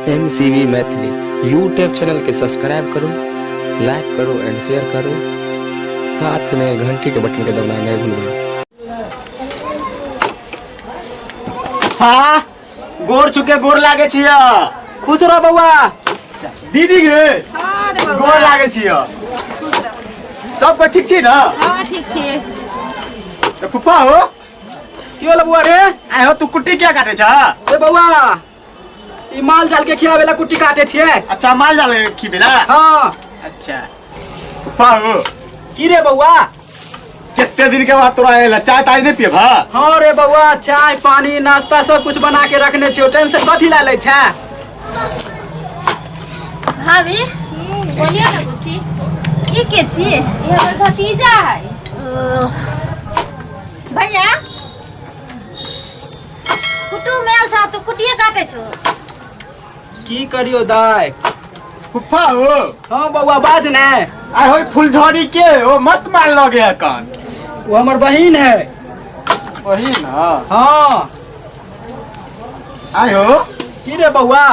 M C B Maithili YouTube channel के subscribe करू, like करू एंड शेयर करू। साथ में घंटी के बटन के दबाना नहीं भूलबै। हाँ, गोर छुके गोर लागे छिय। खुश रह बौआ। दीदी गे, हाँ रे बौआ। गोर लागे छिय। सबके ठीक छी ना? हाँ, ठीक छी। तऽ फुफा हो। की होल बौआ रे? आइ हो, तू कुट्टी किया काटे छ? ए बौआ, ई माल जाल के खियावे ला कुट्टी काटे छियै। अच्छा, माल जाल के खिबे ला? हाँ। अच्छा फुफा हो। की रे बौआ? कितने दिन के बाद तोरा आयल, चाय ताय नहीं पियब? हाँ रे बौआ, चाय पानी नाश्ता सब कुछ बना के रखने छियो, टेंशन कथी ला लै छै? भाभी। बोलिए ना बुच्ची। ई के छी? ई हमर भतीजा है। ओ, भैया, कुटुम आयल छ, तू कुटिए काटे छो? की करियो दाय। फुफा हो। हाँ बौआ, बाज ने। आइ हो, फुलझड़ी के ओ मस्त माल लगे है कान? वो हमर बहिन है। वही ना? हाँ। आइ हो। की रे बौआ?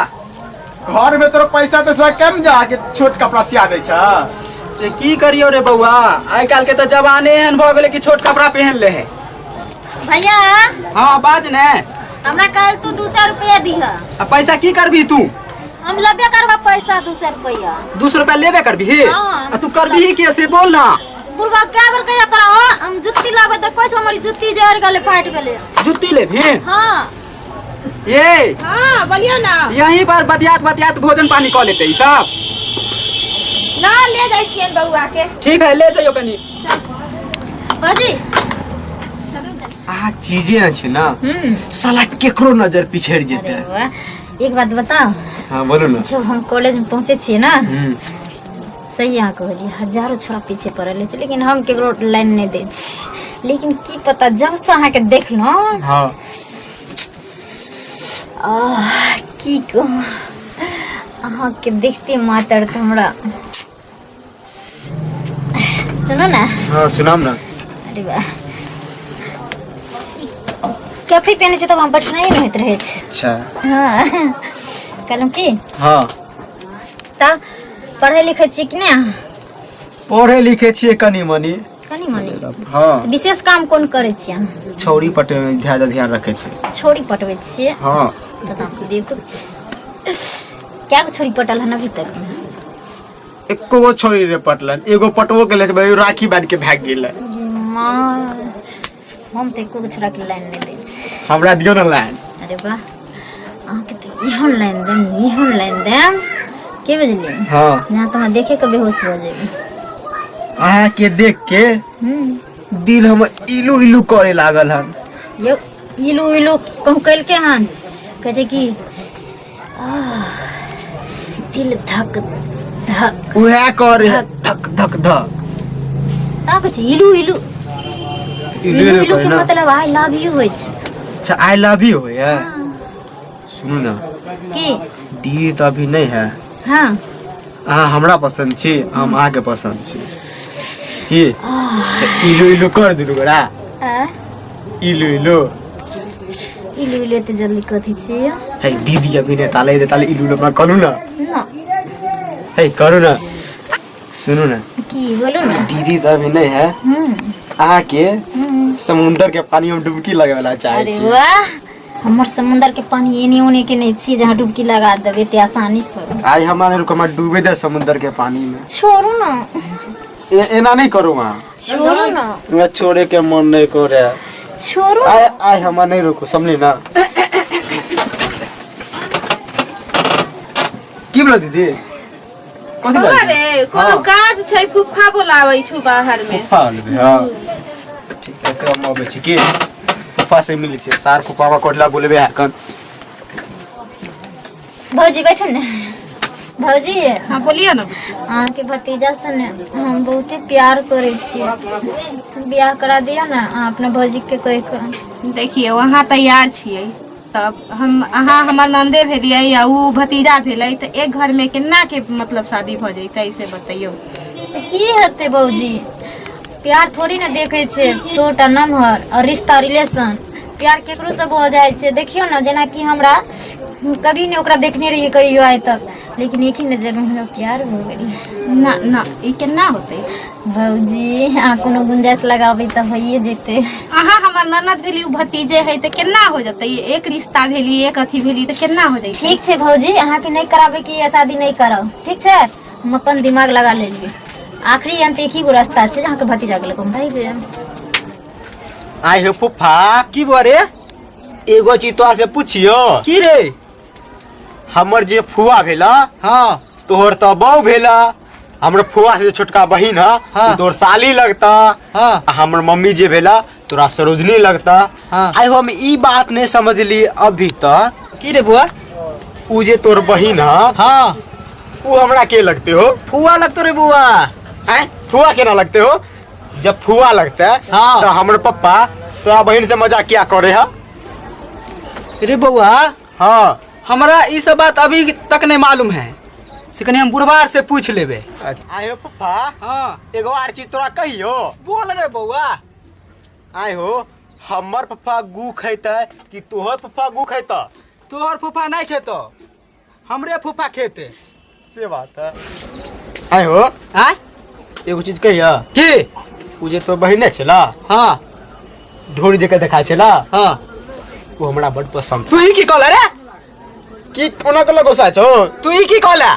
घर में तोरा पैसा तैसा कम जा के छोट कपड़ा सिया दै छ? ए, की करियो रे बौआ, आइ काल्हि के तऽ जमाने एहन भऽ गेलै कि छोट कपड़ा पहन ले है। भैया। हाँ, बाज ने। हमरा काल्हि तू 200 रुपया दीह। आ पैसा की करबी तू? हम लेबे करबा पैसा, 200 रुपया। 200 रुपया लेबे करबी? हाँ। आ तू करबी के से बोल ना। बुढ़वा कै बेर कहिया तोरा हो, हम जुत्ती लाबे तऽ कहै छौ हमर जुत्ती जरि गेलै, फाटि गेलै। जुत्ती लेबही? हाँ। ये। हाँ, बोलियो ना। यहीं पर बतियात बतियात भोजन पानी कऽ लेते ई सब। ना, ले जाइ छियनि बौआ के। ठीक है, ले जाइयो कनी। भौजी। आ चीजें अछि ना, साला केकरो नजर पिछड़ अरे जेते। बौआ, एक बात बताओ? हाँ, बोलू ना। जब हम कॉलेज में पहुंचे छियै ना, सही अहाँ कहलियै, हजारो छोरा पीछे पड़ल अछि, लेकिन हम केकरो लाइन नहि दै छी। लेकिन की पता, जब से अहाँके देखलहुँ, आह, की कहूँ, अहाँके देखते मातर तऽ हमरा, सुनो ना। हाँ, सुनाम ना। अरे वाह, कपड़ी पहने छै तब हम बैठनाइ नहि होइत रहै छै। हाँ, कहलहुँ की, तब पढ़ै लिखै छी कि नहि अहाँ? पढ़े लिखे छियै कनी मनी। कनी मनी? हाँ। विशेष काम कोन करै छी अहाँ? छौरी पटे में ज्यादा ध्यान रखे छियै। छोरी पटबै छियै? हाँ। तऽ हम देखै छी, क्या गो छोरी पटल हन अभी तक? एको गो छोरी रे पटलन, एगो पटबो के ले राखी बांध के भाग गेल। गे माँ, हम तऽ एको गो छोरा के लाइन नहि दै छी। हमरा दियौ ना लाइन। अरे वाह, अहाँके तऽ एहन लाइन देम, एहन लाइन देम के बुझलियै? हाँ। यहाँ तऽ अहाँ देखे के बेहोश भऽ जेबै। अहाँ के देख के दिल हमर इलू इलू करे लागल हन। यौ, इलू इलू कहूँ कलकै हन? कहै छै कि आह, दिल धक धक। उहे करे धक धक धक। ता कहै छै इलू इलू। इलू इलू इलू इलू करे के ना। मतलब I love you होइ छै। अच्छा, I love you होइए। सुनू ना। की? दीदी तो अभी नहीं है। हाँ। अहाँ हमरा पसंद छी, हम अहाँके पसंद छी, की तऽ इलू इलू कर दुनू गोरा। आ? इलू इलू। इलू इलू एते जल्दी कथी छियै? है दीदी अभी नहीं, ताले ताले इलू इलू अपना करू ना। ना। है करू ना, सुनू ना। की, बोलू ना। दीदी तो अभी नहीं है। अहाँके समुंदर के पानी में डुबकी लगेला चाहे अरे छी। वाह, हमर समुंदर के पानी एने ओने के नहीं छियै जहाँ डुबकी लगा देबै एते आसानी से। आई हमारे रुक, हमरा डूबे दे समुंदर के पानी में। छोड़ू ना। एना नहीं करू वहाँ। छोड़ू ना। हमरा छोड़े के मन नहीं करे। छोड़ू। आय आय हमरा नहीं रुको, समझली ना? की बोला दीदी, कथी बौआ बोला? रे, कोनो काज छै, फुफा बोलाबै छौ बाहर में। फुफा आनबै? हाँ ठीक है, हम अबै छी की फुफा से मिलै छै। सार फुफावा कोटला बोलबे है कन। भौजी, बैठू ने भौजी। हाँ, बोलिए ना। अहाँके भतीजा से ने हम बहुते प्यार करै छियै, बियाह करा दिअ ने अहाँ अपना भौजी के कहि कऽ। देखियौ, अहाँ तैयार छियै तब हम अहाँ हमर नन्दे भेलियै या उ भतीजा भेलै, तऽ एक घर में केना के मतलब शादी भऽ जैतै, से बतैयौ। तऽ की हेतै भौजी, प्यार थोड़ी ने देखै छै छोट आ नमहर और रिश्ता रिलेशन। प्यार केकरो से भऽ जाइ छै। देखियौ ने, जेनाकि हमरा हम कभी नहीं ओकरा देखने रहिए कहियो आइ तक, लेकिन एक ही नजर में हमरा प्यार हो गेल। ना ना, ई केना होतै? भौजी अहाँ कोनो गुंजाइश लगाबै तऽ होइए जेतै। अहाँ हमर ननद भेली, उ भतीजे है, तऽ केना हो जतै? एक रिश्ता भेली, एक अथी भेली, तऽ केना हो जतै? ठीक छै भौजी, अहाँके नहि कराबै के ये शादी नहि कराउ, ठीक छै? हम अपन दिमाग लगा लेलियै। आखिरी अंत एक ही गो रास्ता छै, अहाँके भतीजा के लऽ कऽ हम भागि जायब। आइ हे फूफा। की बुआ रे? एगो चीज तोरा से पूछियो। की रे? हमर जे फुआ भेला, हाँ, तोहर तो बहू भेला, हमर फुआ से जे छोटका बहिन है, हाँ। उ तोहर साली लगता। हाँ। आ हमर मम्मी जे भेला तोरा सरोजनी लगता। हाँ। आइ हम ई बात नहीं समझली अभी तक। की रे बुआ? उ जे तोर बहिन है, हाँ, उ हमरा के लगते हो? फुआ लगतो रे बुआ। आय फुआ केना लगते हो? जब फुआ लगते, हाँ। तो हमर पप्पा तोरा बहिन से मजाक क्या करे है? रे बउआ। हाँ। हमरा ई सब बात अभी तक नहीं मालूम है, से कनी हम बुढ़बार से पूछ लेबे। आय हो पप्पा। हाँ। एगो आर चीज तोरा कहियो। बोल रे बउआ। आय हो, हमर पप्पा गू खैते कि तोहर पप्पा गू खैता? तोहर फूफा नहीं खेतो, हमरे फूफा खेते। से बात है। आय हो, आय? एगो चीज कहिया। की? उ जे तोर बहिने छला, हाँ, ढोरी जेका देखा छला, हाँ, उ हमरा बड पसंद। तू ही की कहला रे? की कोना के गुस्सा छौ? तू ही की कहला?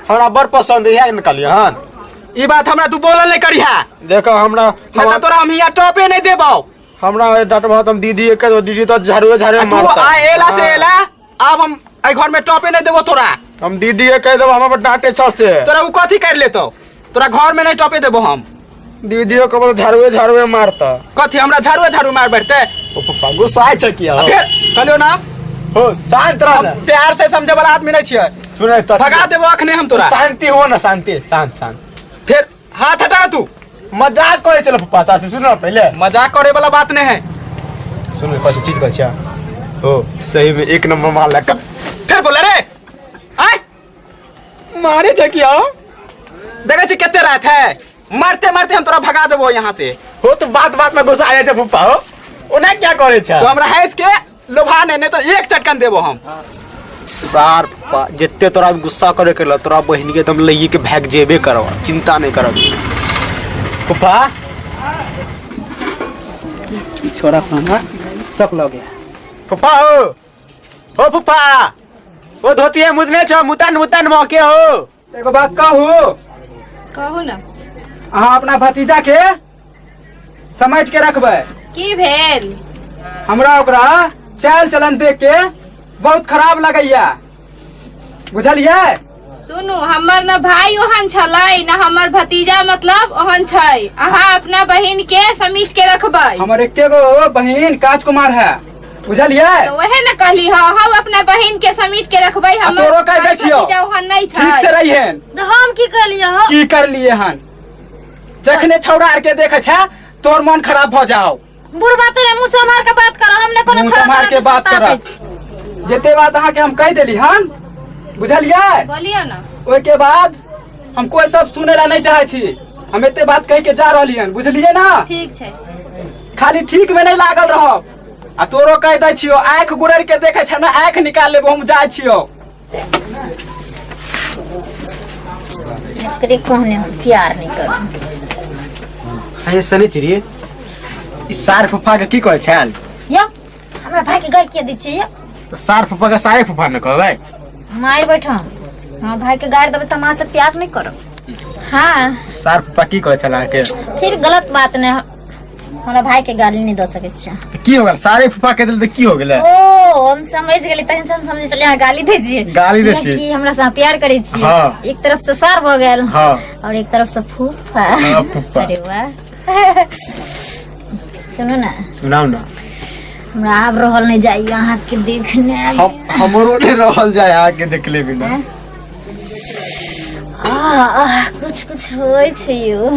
हमरा बड़ पसंद है, ने कहलियै हन। ई बात हमरा तू बोलल नहीं करिहा। देखो हमरा नहीं तो तोरा हम हिया टॉपे नहीं देबौ। हमरा डटबा त हम दीदी के दीदी तो झाड़ू झाड़ू आ तू मारता। आ एला से एला, आब हम एहि घर में टॉपे नहीं देबो तोरा। हम दीदी के कह देबो हमरा पर डांटे छ से। तोरा उ कथी कर लेतो? तोरा घर में नहीं टॉपे देबो हम। दीदी के बोल झाड़ू झाड़ू मारता। कथी हमरा झाड़ू झाड़ू मार बैठते? ओ पप्पा गुस्सा छै किया? आ फिर कहलियो ना। हो शांत रह हम ना। प्यार से समझे वाला आदमी नहीं छियै। सुनै त भगा देबो अखने हम तोरा। शांति हो ना, शांति, शांत शांत। फिर हाथ हटा तू। मजाक करे चलो पप्पा चाची, सुन ना पहले। मजाक करे वाला बात नहीं है। सुन कथी चीज कहै छै? ओ सही में एक नंबर मार लगा। फिर बोले रे आय मारे छै किया? देखै छी कते रात है, मारते मारते हम तोरा भगा देबो यहाँ से। हो तो बात बात में गुस्सा आ जाइ छै फुप्पा हो, ओना क्या करे छै? तो हमरा हंस के लोभा नहीं, नहीं तो एक चटकन देबो हम। सार फुप्पा जितने तोरा गुस्सा करे के ल, तोरा बहिन के एकदम लइये के भाग जेबे करब, चिंता नहीं करब फुप्पा। छोड़ा हमरा सब लगे। फुप्पा हो, हो फुप्पा, ओ धोती है मुदने छ, मुतन मुतन मौके हो। एगो बात कहू? कहू ना। अहाँ अपना भतीजा के समेट के रखबै। की भेल? हमरा ओकरा चाल चलन देख के बहुत खराब लगैया, बुझलियै? सुनू, हमर न भाई ओहन छलै न हमर भतीजा मतलब ओहन छै। अहाँ अपना बहिन के समेट के रखबै। हमर एके गो बहिन काज कुमार है, बुझलियै? तो वहे न कहली, हाँ हम अपना बहिन के समेट के रखबै। हमर तोरो कह दै भाई छियौ। भतीजा ओहन नहीं छै। ठीक से रहिहेन। तऽ हम की करलियै हो? की करलिए हन? जखने छौड़ा आर के देखे छै तोर मन खराब भ जाओ। बुढ़बा तोरे मुँह सम्हार के बात कर, हमने कोनो मुँह छोड़ा सम्हार के बात कर। जते बात अहाँ के हम कह देली हन, बुझलियै? बोलियो ना। ओहि के बाद हम कोई सब सुने ला नहीं चाहे छी। हम एते बात कह के जा रहली हन, बुझलियै ना? ठीक छै। खाली ठीक में नहीं लागल रहब। आ तोरो कह दै छियो, आँख गुड़र के देखे छै ना, आँख निकाल लेबो। हम जाइ छियो। एकरे कहने हम प्यार नहीं करब। अरे सनिचरी, ई सार फुफा के की कहै छल? यो हमरा भाई के गारि किया दै छियै यो? तऽ सार फुफा के सारे फुफा ने कहबै? मारि बैठो, हमरा भाई के गारि देबै तऽ हम अहाँ से प्यार नहीं करब। हाँ। सार फुफा की कहै छल अहाँके? फिर गलत बात नहीं, हमरा भाई के गाली नहीं दऽ सकै छियै। तऽ की हो गेल? सारे फुफा के देल तऽ की हो गेलै? ओ हम समझ गेली, तखन से हम समझै छलियै अहाँ गाली दै छियै। गाली दै छियै। कि हमरा से अहाँ प्यार करै छियै। हाँ। एक तरफ से सार भऽ गेल, हाँ, और एक तरफ से फूफा। हाँ, फूफा। अरे वाह, सुनू ना। सुनाउ ना। हमरा आब रहल नहीं जाइए अहाँ के देखने। हम हमरो नहीं रहल जाय अहाँके देखले बिना। आह, कुछ कुछ होइ छै यौ।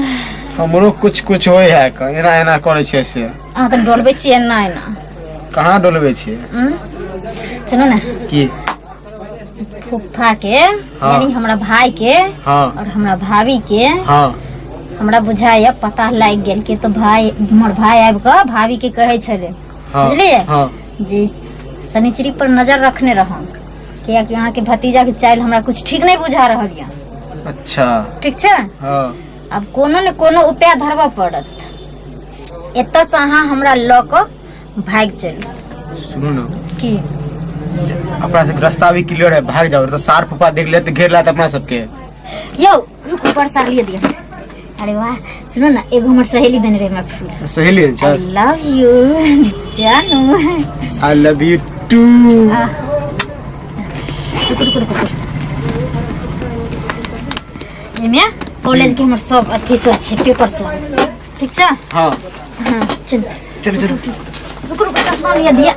हमरो कुछ कुछ होइ है, एना एना करै छै से। अहाँ तऽ डोलबै छियै एना एना। कहाँ डोलबै छियै? सुनू ना। की? फूफा के, यानी हमरा भाई के, हाँ, और हमरा भाभी के, हाँ, हमरा बुझाइए पता लागि गेल कि तो भाई, हमर भाई आबि कऽ भाभी के कहै छलै, हाँ, बुझलियै? हाँ। जे शनिचरी पर नजर रखने रहम, कियाकि अहाँके भतीजाके चालि हमरा कुछ ठीक नहि बुझा रहल यऽ। अच्छा। ठीक छै। हाँ। आब कोनो ने कोनो उपाय धरबऽ पड़त। एतऽसँ अहाँ हमरा लऽ कऽ भागि चलू। सुनू ना। की? अपना सबके रास्ता भी क्लियर है, भाग जाओ तो सार फूफा देख ले तो घेर लात अपना सबके। यौ रुकू, पर लिए दियौ। अरे वाह, सुनू ना, एगो हमर सहेली देने रहे हमरा फूल। सहेली है? I love you जानू। I love you to. रुकू रुकू रुकू। एहिमे कॉलेज के हमर सब अथी सब छै, पेपर सब। ठीक छै? हाँ। हाँ, चल। चलो चलो। रुकू रुकू, चश्मा लिया दिया।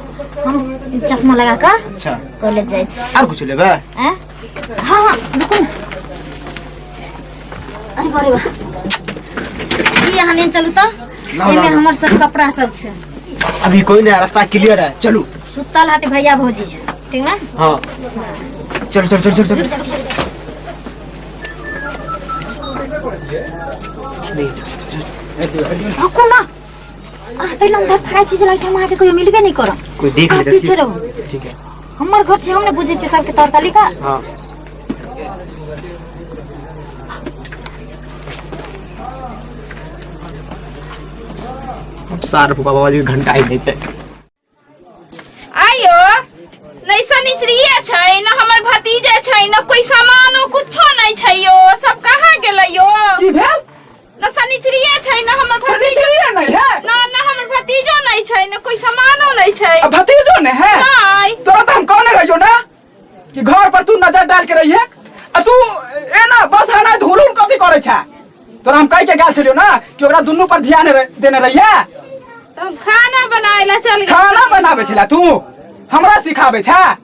हम चश्मा लगा कऽ अच्छा कॉलेज जाइ छी। आर कुछ लेबै? आँय? हाँ हाँ, रुकू ना। अरे बाप रे बाप, जी अहाँ नेने चलू तऽ। लाओ, एहिमे लाओ। हमर सब कपड़ा सब छै। अभी कोई नहीं है, रास्ता क्लियर है, चलू। सुतल हाथे भैया भौजी, ठीक ना? हाँ, चलो चलो चलो चलो चलो। रुकू ना, अहाँ तै लग धड़फड़ाइ छी जे लागै छै हम अहाँके कहियो मिलबे नहि करब। कोई देख अहाँ लेते। पीछे रहू। ठीक है। हमर घर छै, हम ने बुझै छियै सबके तौर तरीका। हाँ। अब सार फूफा बाबा जी के घंटा ही देते। आइयो नहीं सनिचरिये छै न, हमर भतीजे छै न, कोई सामानो कुछो नहीं छै यो, सब कहाँ गेलै यो? की भेल? न सनिचरिये छै न हमर भतीजो। सनिचरिये नहीं है? न न, हमर भतीजो नहीं छै न, कोई सामानो नहीं छै। आ भतीजो नहीं है? नहीं। तोरा तो हम कहने रहियो ना कि घर पर तू नजर डाल के रहिए, आ तू एना बस हना धुलुम कथी करे छा? तोरा हम कह के गेल छलियो ना कि ओकरा दुनू पर ध्यान देने रहिए। तो हम खाना बनाए ला चल गेल। खाना बनावे छला तू हमरा सिखावे छा?